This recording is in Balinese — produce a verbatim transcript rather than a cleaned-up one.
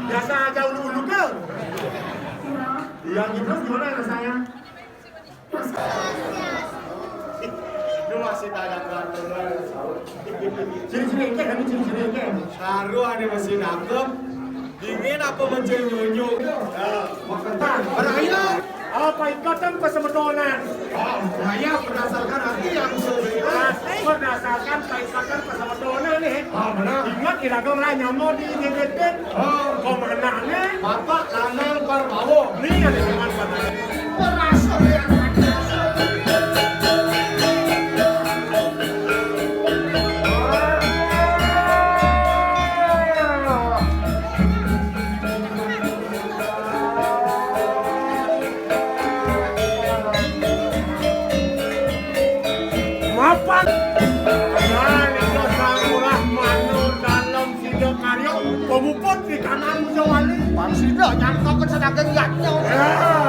Biasa aja ulu-ulu ke? Iya gitu, gimana rasanya? Lu masih tanya teratur. Ciri-ciri engke, ini ciri-ciri engke. Taruh ada masih nangkep. Dingin apa mencil nyunyu? Beraya. Apa ikatan pasemetonan? Oh, beraya berdasarkan hati yang sebenarnya. Berdasarkan ikatan pasemetonan nih. Ah, benar. Ingat iraga lah nyama di G G T. Oh. Komandannya Bapak Nanang Parbawo. Nih ada teman Bapak. Perasaan yang Mapan. Nah, itu Sang Urah Manu dalam Sidakarya, pemuput di kanan Jawali. Bang Sida nyangkakan sedaging yatnya. Ya.